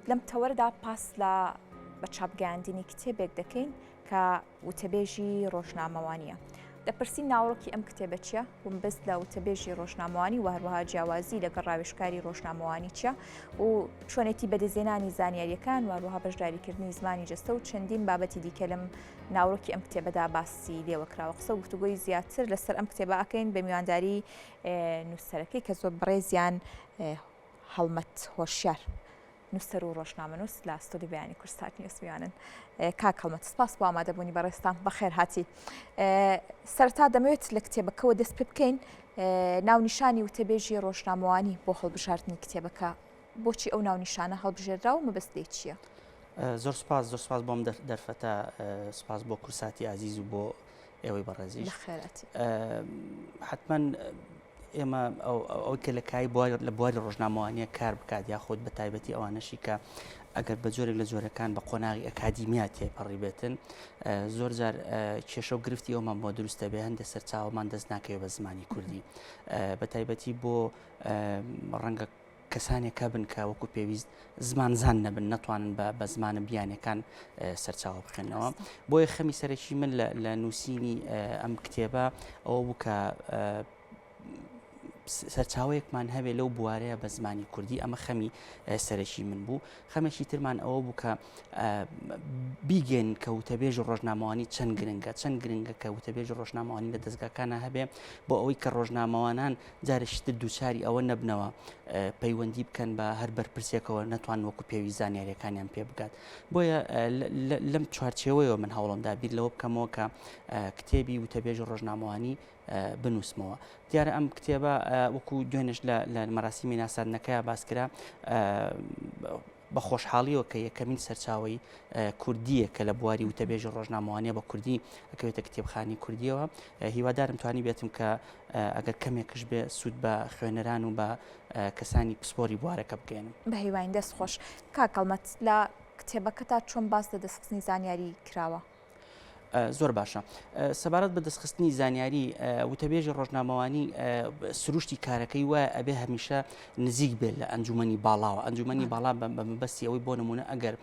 لەم تەوەردا پاس لە بە چاپگەیاندنی کتێبێک دەکەین کە وتەبێژی ڕۆژنامەوانییە. دەپرسین ناوەڕۆکی ئەم کتێبە چییە و مەبەست لە وتەبێژی ڕۆژنامەوانی و هەروەها جیاوازی لەگەڵ ڕاوێژکاری ڕۆژنامەوانی چییە و چۆنێتی بەدەستهێنانی زانیارییەکان و هەروەها بەشداریکردنی زمانی جەستە و چەندین بابەتی دیکە لەم ناوەڕۆکی ئەم کتێبەدا باسی لێوە کراوە. قسە و گفتوگۆی زیاتر لەسەر ئەم کتێبە ئەکەین بە میوانداری نووسەرەکەی کە زۆر بەڕێزیان هەڵمەت هۆشیار نووسەر و ڕۆژنامەنووس لە ستۆدیۆی بەیانی کوردسات نیوز میوانن. کاک هەڵمەت سپاس بۆ ئامادەبوونی بەڕێزتان بەخێر هاتی. سەرەتا دەمەوێت لە کتێبەکەوە دەست پێ بکەین ناونیشانی وتەبێژی ڕۆژنامەوانی بۆ هەڵبژاردنی کتێبەکە بۆچی ئەو ناونیشانە هەڵبژێردرا و مەبەست لێی چییە؟ زۆر سپاس زۆر سپاس بۆم دەرفەتە سپاس بۆ کورساتی ئازیز و بۆ ئێوەی بەڕێزیش حتمما ئێمە ئەوەی کە لە کای بواری لە بواری ڕۆژنامەوانیە کار بکات یاخود بە تایبەتی ئەوانەشی کە ئەگەر بە جۆرێک لە جۆرەکان بە قۆناغی ئەکادیمیا تێپەڕی بێتن زۆر جار کێشە و گرفتی ئەومان بۆ دروستە بێ هەندێک سەرچاوەمان دەست ناکەوێت بە زمانی کوردی بە تایبەتی بۆ ڕەنگە کەسانێک هەبن کە وەکو پێویست زمانزان نەبن نەتوانن بە بە زمانە بیانەکان سەرچاوە بخێنەوە بۆیە خەمی سەرەکی من لە نووسینی ئەم کتێبە ئەوە بوو کە سەرچاوەیەکمان هەبێ لەو بوارەیە بە زمانی کوردی ئەمە خەمی سەرەکی من بوو خەمێکی ترمان ئەوە بوو کە بیگەن کە وتەبێژی ڕۆژنامەوانی چەند گرنگە چەند گرنگە کە وتەبێژی ڕۆژنامەوانی لە دەستگاکانە هەبێ بۆ ئەوەی کە ڕۆژنامەوانان جارێکی تر دووچاری ئەوە نەبنەوە پەیوەندی بکەن بە هەر بەرپرسێکەوە نەتوان وەکو پێویست زانیاریەکانیان پێ بگات بۆیە لەم چوارچێوەیەوە من هەوڵمدا بیر لەوە بکەمەوە کە کتێبی وتەبێژی ڕۆژنامەوانی بنووسمەوە دیارە ئەم کتێبە وەکو دوێنش لە مەراسیمی ناساندنەکەیا باس کرا بە خۆشحاڵیەوە کە یەکەمین سەرچاوەی کوردیە کە لە بواری وتەبێژی ڕۆژنامەوانیە بە کوردی ئەکەوێتە کتێبخانی کوردیەوە هیوادارم توانی بێتم کە ئەگەر کەمێکش بێ سوود بە خوێنەران و بە کەسانی پسپۆری بوارەکە بگەێنم. بە هیواین دەست خۆش. کاک هەڵمەت لە کتێبەکەتا چۆن باس لە دەستخستنی زانیاری کراوە؟ زۆر باشە. سەبارەت بە دەستخستنی زانیاری وتەبێژی ڕۆژنامەوانی سروشتی کارەکەی وایە ئەبێ هەمیشە نزیک بێت لە ئەنجومەنی باڵاوە ئەنجومەنی باڵا بە مەبەستی ئەوەی بۆ نمونە ئەگەر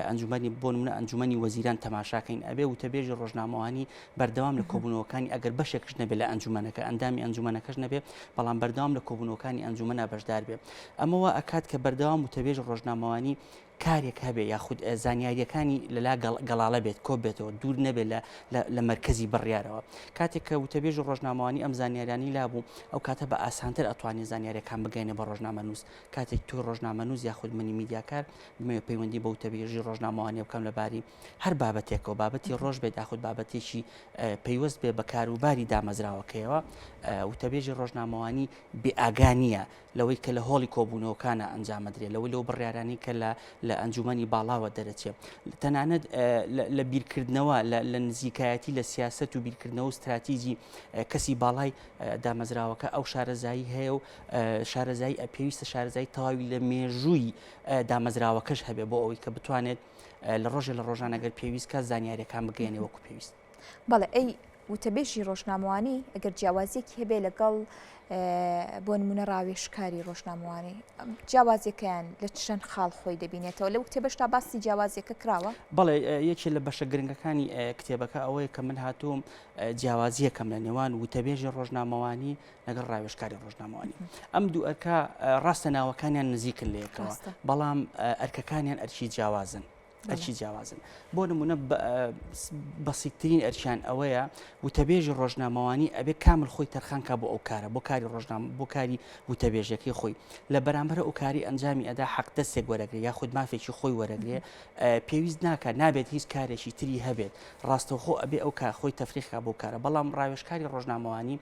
ئەنجومەنی بۆ نمونە ئەنجومەنی وەزیران تەماشاکەین ئەبێ وتەبێژی ڕۆژنامەوانی بەردەوام لە کۆبوونەوەکانی ئەگەر بەشێکش نەبێت لە ئەنجومەنەکە ئەندامی ئەنجومەنەکەش نەبێ بەڵام بەردەوام لە کۆبوونەوەکانی ئەنجومەنا بەشدار بێ ئەمەوە ئەکات کە بەردەوام وتەبێژ ڕۆژنامەوانی کارێک هەبێ یاخود زانیارییەکانی لەلا گەڵاڵە بێت کۆ بێتەوە دوور نەبێت لە مەرکەزی بڕیارەوە کاتێک کە وتەبێژ و ڕۆژنامەوانی ئەم زانیارانی لابوو ئەو کاتە بە ئاسانتر ئەتوانێت زانیاریەکان بگەینە بە ڕۆژنامەنووس کاتێک تۆی ڕۆژنامەنووس یاخود منی میدیاکار بمەوێت پەیوەندی بە وتەبێژی ڕۆژنامەوانی بکەم لەباری هەر بابەتێکەوە بابەتی ڕۆژ بێت یاخود بابەتێکی پەیوەست بێ بە کاروباری دامەزراوەکەیەوە وتەبێژی ڕۆژنامەوانی بێ ئاگا نییە لەوەی کە لە هۆڵی کۆبوونەوەکانە ئەنجام ئەدرێ، لەوەی لەو بڕیارانەی کە لە لە ئەنجوومەنی باڵاوە دەرەچێ. تەنانەت لە بیرکردنەوە، لە نزیکایەتی لە سیاسەت و بیرکردنەوە و ستراتیجی کەسی باڵای دامەزراوەکە ئەو شارەزایی هەیە و شارەزایی پێویستە شارەزایی تەواوی لە مێژووی دامەزراوەکەش هەبێ بۆ ئەوەی کە بتوانێت لە ڕۆژێ لە ڕۆژان ئەگەر پێویست کات زانیاریەکان بگەیەنێ وەکو پێویست. بەڵێ ئەی وتەبێژی ڕۆژنامەوانی ئەگەر جیاوازیەکی هەبێ لەگەڵ بۆ نمونە ڕاوێژکاری ڕۆژنامەوانی جیاوازیەکەیان لە چەند خاڵ خۆی دەبینێتەوە لەو کتێبەشتا باسی جیاوازیەکە کراوە؟ بەڵێ یەکێ لە بەشە گرنگەکانی کتێبەکە ئەوەیە کە من هاتووم جیاوازیەکەم لە نێوان وتەبێژی ڕۆژنامەوانی لەگەڵ ڕاوێژکاری ڕۆژنامەوانی ئەم دوو ئەرکە ڕاستە ناوەکانیان نزیکن لە یەکەوە بەڵام ئەرکەکانیان ئەرکی جیاوازن. ئەرکی جیاوازن بۆ نمونە بەسیترین ئەرکیان ئەوەیە وتەبێژی ڕۆژنامەوانی ئەبێ کامل خۆی تەرخانکا بۆ ئەو کارە بۆ کاری ڕۆژنام بۆ کاری وتەبێژەکەی خۆی لە بەرامبەر ئەو کاری ئەنجامی ئەدا حەق دەستێک وەرەگرێ یاخود مافێکی خۆی وەرەگرێ پێویست ناکات نابێت هیچ کارێکی تری هەبێت ڕاستەوخۆ ئەبێ ئەو کار خۆی تەفریخا بۆ کارە بەڵام ڕاوێژکاری ڕۆژنامەوانی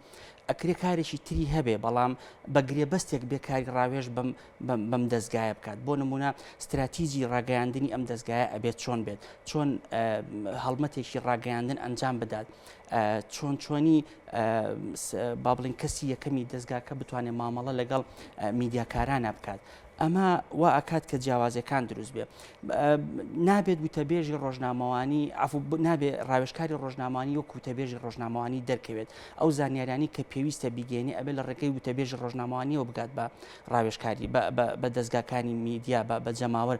ئەکرێ کارێکی تری هەبێ بەڵام بە گرێبەستێک بێ کاری ڕاوێژ بەم بەم دەزگایە بکات بۆ نمونە ستراتیجی ڕاگەیاندنی ئەم دەزگایە ئەبێت چۆن بێت چۆن هەڵمەتێکی ڕاگەیاندن ئەنجام بدات چۆن چۆنی با بڵین کەسی یەکەمی دەزگاکە بتوانێت مامەڵە لەگەڵ میدیاکارانە بکات. ئەمە وا ئەکات کە جیاوازیەکان دروست بێ. نابێت وتەبێژی ڕۆژنامەوانی عەفو نابێ ڕاوێژکاری ڕۆژنامەوانی وەک وتەبێژی ڕۆژنامەوانی دەرکەوێت. ئەو زانیاریانی کە پێویستە بیگەیەنێ ئەبێ لە ڕێگەی وتەبێژی ڕۆژنامەوانیەوە بگات بە ڕاوێژکاری بە دەزگاکانی میدیا بە جەماوەر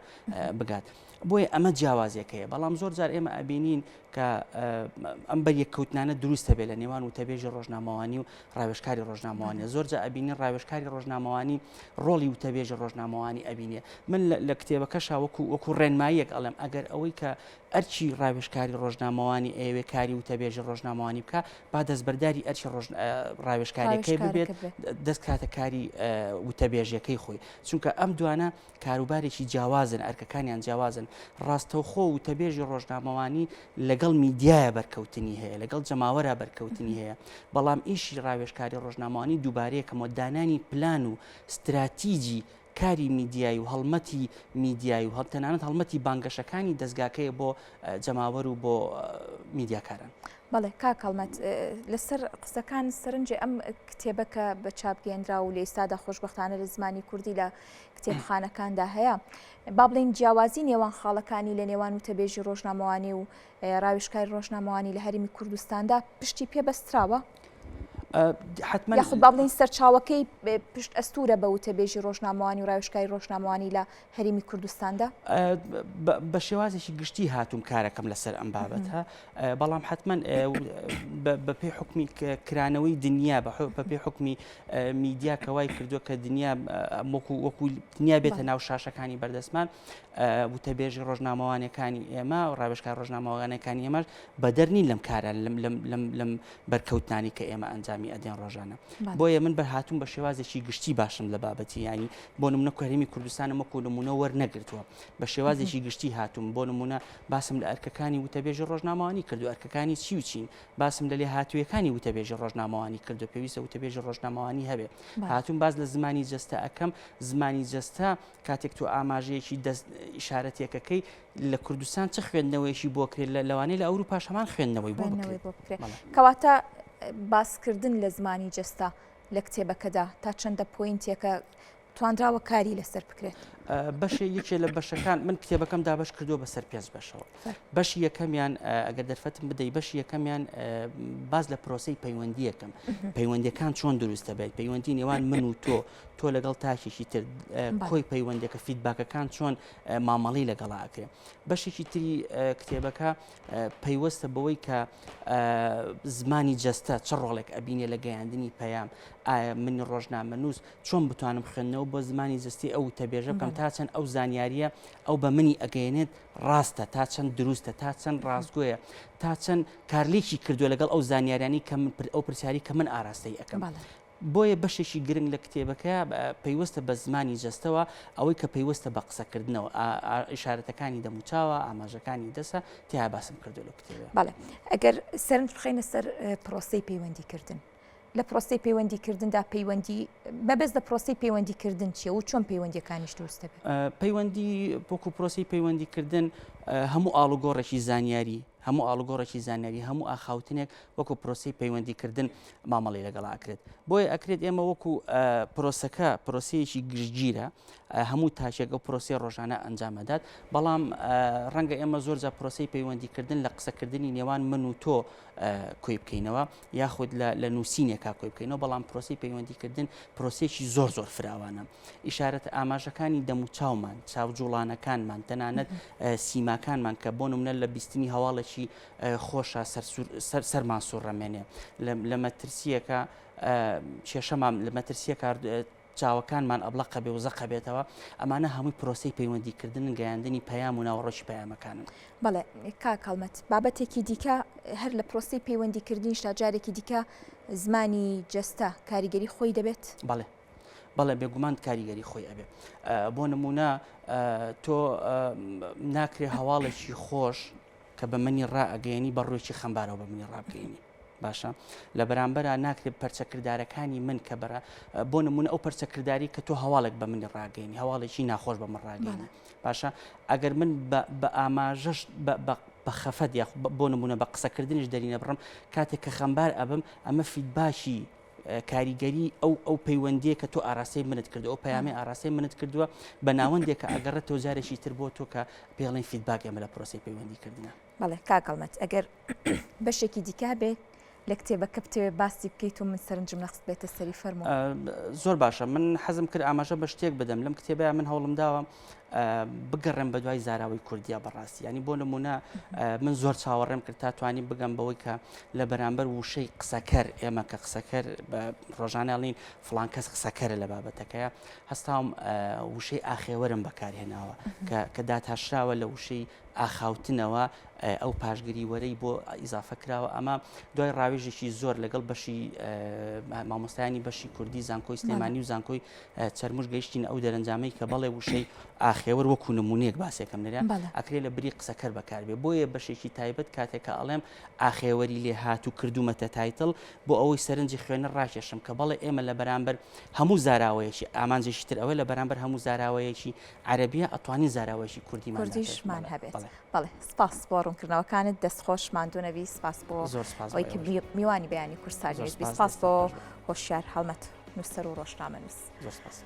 بگات. بۆیە ئەمە جیاوازیەکەیە بەڵام زۆر جار ئێمە ئەبینین کە ئەم بەریەککەوتنانە دروست هەبێت لە نێوان وتەبێژی ڕۆژنامەوانی و ڕاوێژکاری ڕۆژنامەوانی زۆر جا ئەبینین ڕاوێژکاری ڕۆژنامەوانی ڕۆڵی وتەبێژی ڕۆژنامەوانی ئەبینێ من لە کتێبەکەشا وەکو وەکو ڕێنماییەک ئەڵێم ئەگەر ئەوەی کە ئەرکی ڕاوێژکاری ڕۆژنامەوانی ئەیەوێ کاری وتەبێژی ڕۆژنامەوانی بکە با دەستبەرداری ئەرکی ڕاوێژکاریەکەی ببێت دەست کاتە کاری وتەبێژەکەی خۆی چونکە ئەم دوانە کاروبارێکی جیاوازن، ئەرکەکانیان جیاوازن، ڕاستەوخۆ وتەبێژی ڕۆژنامەوانی لەگەڵ میدیایە بەرکەوتنی هەیە، لەگەڵ جەماوەرا بەرکەوتنی هەیە، بەڵام ئیشی ڕاوێژکاری ڕۆژنامەوانی دووبارەیەکەمەوە دانانی پلان و ستراتیجی کاری میدیایی و هەڵمەتی میدیایی و تەنانەت هەڵمەتی بانگەشەکانی دەزگاکەیە بۆ جەماوەر و بۆ میدیاکاران. بەڵێ کاک هەڵمەت، لەسەر قسەکان سەرنجێ ئەم کتێبە کە بە چاپ گەیەنرا و لە ئێستادا خۆشبەختانە لە زمانی کوردی لە کتێبخانەکاندا هەیە با بڵێین جیاوازی نێوان خاڵەکانی لە نێوان وتەبێژی ڕۆژنامەوانی و ڕاوێژکاری ڕۆژنامەوانی لە هەرێمی کوردستاندا پشتی پێ بەستراوە؟ حتمما یاخود با بڵێین سەرچاوەکەی پشت ئەستورە بە وتەبێژی ڕۆژنامەوانی و ڕاوێژکاری ڕۆژنامەوانی لە هەرێمی کوردستاندا؟ بە شێوازێکی گشتی هاتووم کارەکەم لەسەر ئەم بابەتە بەڵام حتمما بەپێی حکمی کرانەوەی دنیا بەپێی حکمی میدیا کە وای کردووە کە دنیا وەکو وەکو دنیا بێتە ناو شاشەکانی بەردەستمان وتەبێژی ڕۆژنامەوانەکانی ئێمە و ڕاوێژکار ڕۆژنامەوانەکانی ئێمەش بەدەر نین لەم کارە لەم لەم لەم لەم بەرکەوتنانی کە ئێمە ئەنجامی ئەدێن ڕۆژانە بۆیە من بەرهاتوم بە شێوازێکی گشتی باشم لە بابەتی ینی بۆ نمونە هەرێمی کوردستانم وەکو نمونە وەرنەگرتووە بە شێوازێکی گشتی هاتوم بۆ نمونە باسم لە ئەرکەکانی وتەبێژی ڕۆژنامەوانی کردو ئەرکەکانی چی و چین باسم لە لێهاتوویەکانی وتەبێژی ڕۆژنامەوانی کردو پێویستە وتەبێژی ڕۆژنامەوانی هەبێ هاتووم باس لە زمانی جەستە ئەکەم زمانی جەستە کاتێک تۆ ئاماژەیەکی دەست ئیشارەتێکەکەی لە کوردستان چ خوێندنەوەیەکی بۆ کرێت لە لەوانەیە لە ئەوروپاش هەمان خوێندنەوەی بۆ بکرێت کەواتە باسکردن لە زمانی جەستە لە کتێبەکەدا تا چەندە point ێکە توانراوە کاری لەسەر بکرێت؟ بەشێ یەکێ لە بەشەکان من کتێبەکەم دابەش کردووە بەسەر پێنج بەشەوە بەشی یەکەمیان ئەگەر دەرفەتم بدەی بەشی یەکەمیان باز لە پرۆسی پەیوەندیەکەم پەیوەندەکان چۆن دروستە بێت پەیوەندی نێوان من و تۆ تۆ لەگەڵ تاکێکی تر کۆی پەیوەندەکە feedback ەکان چۆن مامەڵی لەگەڵا ئەکرێ بەشێکی تری کتێبەکە پەیوەستە بەوەی کە زمانی جەستە چ ڕۆڵێک ئەبینێ لە گەیاندنی پەیام ئایا منی ڕۆژنامەنووس چۆن بتوانم خوێندنەوە بۆ زمانی جەستەی ئەو وتەبێژە بکەم تا چەند ئەو زانیارییە ئەو بە منی ئەگەیەنێت ڕاستە تا چەند دروستە تا چەند ڕاستگۆیە تا چەند کارلێکی کردووە لەگەڵ ئەو زانیاریانی کە من ئەو پرسیاری کە من ئاراستەی ئەەکەم. بۆیە بەشێکی گرنگ لە کتێبەکە پەیوەستە بە زمانی جەستەوە ئەوەی کە پەیوەستە بە قسەکردنەوە ئیشارەتەکانی دەموچاوە ئاماژەکانی دەسە تیا باسم کردو لە کتێبە. بەڵێ ئەگەر سەرنج بخەینە سەر پرۆسەی پەیوەندیکردن لە پرۆسەی پەیوەندی کردندا پەیوەندی مەبەست لە پرۆسەی پەیوەندی کردن چیە و چۆن پەیوەندیەکانیش دروست دەبێت؟ پەیوەندی وەکو پرۆسەی پەیوەندی کردن هەموو ئاڵوگۆڕێکی زانیاری هەموو ئاڵوگۆڕێکی زانیاری هەموو ئاخاوتنێک وەکو پرۆسەی پەیوەندی کردن مامەڵی لەگەڵ ئەکرێت بۆیە ئەکرێت ئێمە وەکو پرۆسەکە پرۆسەیەکی گشتگیرە هەموو تاکێک ئەو پرۆسەی ڕۆژانە ئەنجامەدات بەڵام ڕەنگە ئێمە زۆرجار پرۆسەی پەیوەندیکردن لە قسەکردنی نێوان من و تۆ کۆی بکەینەوە یاخود لە نووسینێکا کۆی بکەینەوە، بەڵام پرۆسەی پەیوەندیکردن پرۆسەیەکی زۆر زۆر فراوانە. ئیشارەتە ئاماژەکانی دەموچاومان، چاوجوڵانەکانمان، تەنانەت سیماکانمان کە بۆ نمونە لە بیستنی هەواڵێکی خۆشە سەرمان سوڕەمێنێ لە مەترسیەکە کێشەمان لە مەترسیەکە چاوەکانمان ئەبڵەقە بێ و زەقە بێتەوە، ئەمانە هەمووی پرۆسەی پەیوەندی کردنن، گەیاندنی پەیام و ناوەڕۆکی پەیامەکانن. بەڵێ کاک هەڵمەت، بابەتێکی دیکە هەر لە پرۆسەی پەیوەندی کردنیشدا جارێکی دیکە زمانی جەستە کاریگەری خۆی دەبێت؟ بەڵێ بەڵێ بێگومان کاریگەری خۆی ئەبێ. بۆ نمونە تۆ ناکرێ هەواڵێکی خۆش کە بە منی ڕائەگەیەنی بە ڕوویەکی خەمبارەوە بە منی ڕابگەیەنی. باشە لە بەرامبەرا ناکرێت پەرچەکردارەکانی من کە بەرە بۆ نمونە ئەو پەرچەکرداری کە تۆ هەواڵێک بە منی ڕاگەینی هەواڵێکی ناخۆش بە من ڕاگەینی باشە ئەگەر من بە ئاماژەش بە خەفەت یاخ بۆ نمونە بە قسەکردنیش دەرینە بڕم کاتێک کە خەمبار ئەبم ئەمە feedback ی. کاریگەری ئەو ئەو پەیوەندیە کە تۆ ئاراستەی منت کردو ئەو پەیامی ئاراستەی منت کردووە بە ناوەندێک کە ئەگەڕێتەوە جارێکی تر بۆ تۆ کە پێڵێن feedback ئێمە لە پرۆسەی پەیوەندی کردنە. بەڵێ کاک هەڵمەت ئەگەر بەشێکی دیکە هەبێت لە کتێبەکە بتەوێت باسی بکەیت و من سەرنجم نەخست بێتە سەری فەرموو. زۆر باشە من حەزم کرد ئاماژە بە شتێک بدەم لەم کتێبەیە من هەوڵم داوە بگەڕێم بە دوای زاراوەی کوردیا بەڕاستی ینی بۆ نمونە من زۆر چاوەڕێم کرد تا توانی بگەم بەوەی کە لە بەرامبەر وشەی قسەکەر ئێمە کە قسەکەر بە ڕۆژانەڵین فلان کەس قسەکەرە لە بابەتەکەیە هەستاوم وشەی ئاخێوەرم بەکارهێناوە کە داتاشراوە لە وشەی ئاخاوتنەوە ئەو پاشگری وەرەی بۆ ئیزافە کراوە ئەمە دوای ڕاوێژێکی زۆر لەگەڵ بەشی مامۆستایانی بەشی کوردی زانکۆی سلێمانی و زانکۆی چەرموش گەیشتین ئەو دەرەنجامەی کە بەڵێ وشەی ئاخێوەر وەکو نمونەیەک باسێکم لێرە ئەکرێ لە بری قسەکەر بەکاربێ بۆیە بەشێکی تایبەت کاتێک کە ئەڵێم ئاخێوەری لێ هاتوو کردومەتە title بۆ ئەوەی سەرنجی خوێنەر ڕاکێشم کە بەڵێ ئێمە لە بەرامبەر هەموو زاراوەیەکی ئامانجێکی تر ئەوەی لە بەرامبەر هەموو زاراوەیەکی عەرەبیە ئەتوانین زاراوەیەکی کوردیمان کوردیشمان هەبێت بەڵێ سپاس بۆ ڕوونکردنەوەکانت دەستخۆش ماندوو نەبی سپاس بۆ زۆر سپاس ئەوەی کە میوانی بەیانی کوردستان بی سپاس بۆ هۆشیار هەڵمەت نووسەر و ڕۆژنامەنووس. زۆر سپاس.